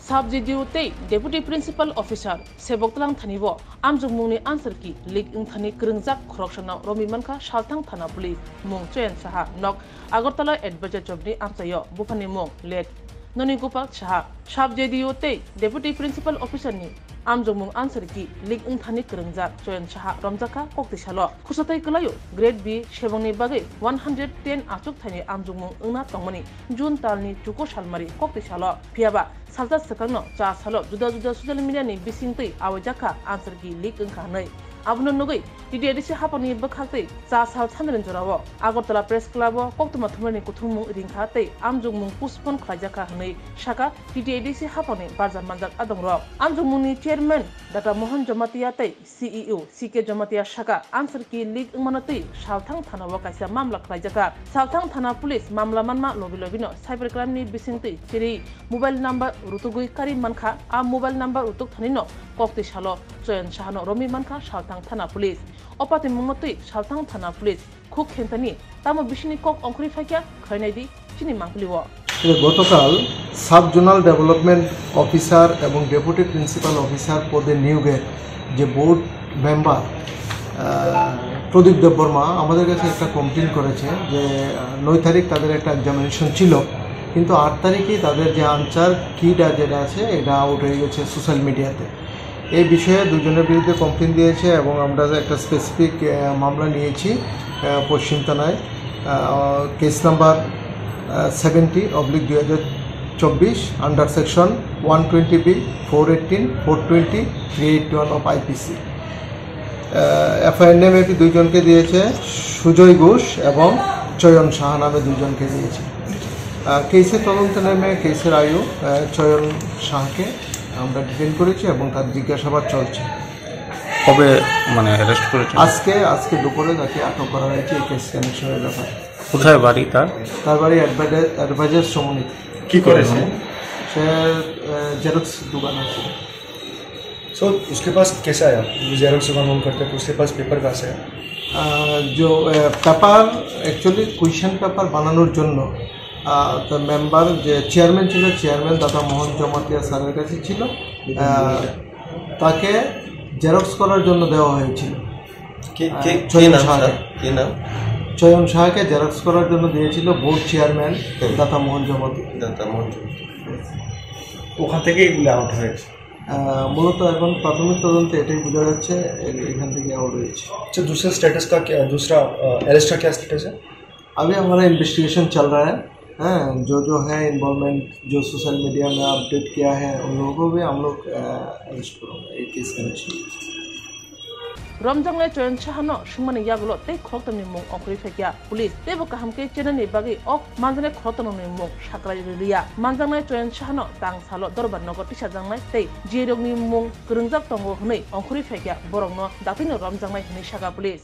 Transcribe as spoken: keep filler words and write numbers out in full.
Sub J D O tei Deputy Principal Officer Sebok Tlang thani bo amjokmungni answer key leak wngthani kwrwngjak khoroksano romwi mankha Salthang Thana Police. Mung Choyan Saha, nok Agartala Adventure Chowk ni amchaio, buphani mung Late Noni Gopal Saha. Sub J D O tei Deputy Principal Officer ni amjokmung answer key leak wngthani kwrwngjak Choyan Saha romjakha koktwi salo. Khusatai kwlaio Grade B sebongni bagwi one hundred ten achuk thaini amjokmung wngna tongmani June talni chuko salmari koktwi salo. Phiyaba salsa swkangno cha salo juda juda social media ni bisingtwi awaijak kha answer key leak wngkha hwnwi. Abono nugwi T T A D C haphangni bwkhaktwi cha sal sanrwni jorao Agartala Press Club o koktwma thumnani kuthumung ringkha tei amjokmung postpone khlaijak kha hwnwi sakha T T A D C haphangni barja manjak adongrok. Amjokmungni chairman Doctor Mohan Jamatia tei C E O C K Jamatia sakha, answer key leak wngmano twi Salthang Thana o kaisa mamla khlaijakha. Salthang Thana Police mamla manma logi logino cyber crime ni bisingtwi chiri mobile number rutugwi kari mankha. A mobile number rutuk thanino koktwi salo Choyan Sahano romwi mankha Salthang Thana Police. O patimungno twi Salthang Thana Police khuk khentani tamo bisini kok ongkhorwi phaikya khlainai di chini mangpili o. গতকাল sub zonal development officer এবং deputy principal officer পদে নিয়োগের যে board member, আহ, প্রদীপ দেববর্মা আমাদের কাছে একটা কমপ্লেন করেছে যে, আহ, নয় তারিখ তাদের একটা এক্সামিনেশন ছিল, কিন্তু আট তারিখে তাদের যে আনসার কিটা যেটা আছে, এটা আউট হয়ে গেছে সোশ্যাল মিডিয়াতে। এই বিষয়ে দুজনের বিরুদ্ধে কমপ্লেন দিয়েছে এবং আমরা একটা স্পেসিফিক, আহ, মামলা নিয়েছি, আহ, পশ্চিম থানায়, আহ, কেস নাম্বার, আহ, সেভেন্টি অবলিক দুই হাজার চব্বিশ, under section one twenty B, four eighteen, four twenty, three eighty one of IPC. আহ, এফআইআর নেমে দুইজনকে দিয়েছে, সুজয় ঘোষ এবং চয়ন সাহা নামে দুইজনকে দিয়েছে। আহ, কেসের তদন্তে নেমে কেসের আইও, আহ, চয়ন সাহাকে আমরা ডিটেইন করেছি এবং তার জিজ্ঞাসাবাদ চলছে। কবে মানে অ্যারেস্ট করেছেন? আজকে, আজকে দুপুরে তাকে আটক করা হয়েছে এই কেস কানেকশনের ব্যাপারে। কোথায় বাড়ি তার? তার বাড়ি অ্যাডভাইজার, অ্যাডভাইজার সমন্বিত। কি করে সে? সে, আহ, জেরক্স দোকান আছে। सर, उसके पास कैसे आया? वो जेरोक्स दुकान ओन करते, तो उसके पास पेपर कहाँ से आया? আহ, যে, আহ, পেপার, অ্যাকচুয়ালি কোয়েশ্চেন পেপার বানানোর জন্য, আহ, তো মেম্বার যে চেয়ারম্যান ছিল, চেয়ারম্যান দাদা মোহন জমাতিয়া স্যারের কাছে ছিল। আহ, তাকে জেরক্স করার জন্য দেওয়া হয়েছিল। কে, আহ, কে, কে চয়ন নাম, সাহাকে। স্যার? কে নাম? চয়ন সাহাকে জেরক্স করার জন্য দিয়েছিল বোর্ড চেয়ারম্যান হুম। দাতা মোহন জমাতিয়া। দাতা মোহন জমাতিয়া। ওখান থেকেই এগুলো আউট হয়েছে। আহ, মূলত এখন প্রাথমিক তদন্তে এটাই বোঝা যাচ্ছে, এ-, এখান থেকে আউট হয়েছে। अच्छा, दूसरा स्टेटस का क्या, दूसरा, अ, अरेस्ट का क्या स्टेटस है? अभी हमारा इन्वेस्टिगेशन चल रहा है। हाँ, जो जो है इन्वॉल्वमेंट, जो सोशल मीडिया में अपडेट किया है, उन लोगों को भी हम लोग, अ, अरेस्ट करेंगे, ये case connection. Romjaknai Choyan Sahano swngmani yagulo tei khorokthomni mung ongkhorwi phaikya police, teibo kaham khe channel ni bagwi ok manjaknai khorokthomni mung sakrai rwliya. Manjaknai Choyan Sahano tang salo Dorbar Nogo tisajaknai tei J rokni mung kwrwngjak tongo hwnwi ongkhorwi phaikya borokno dakti no romjaknai hwnwi sakha police.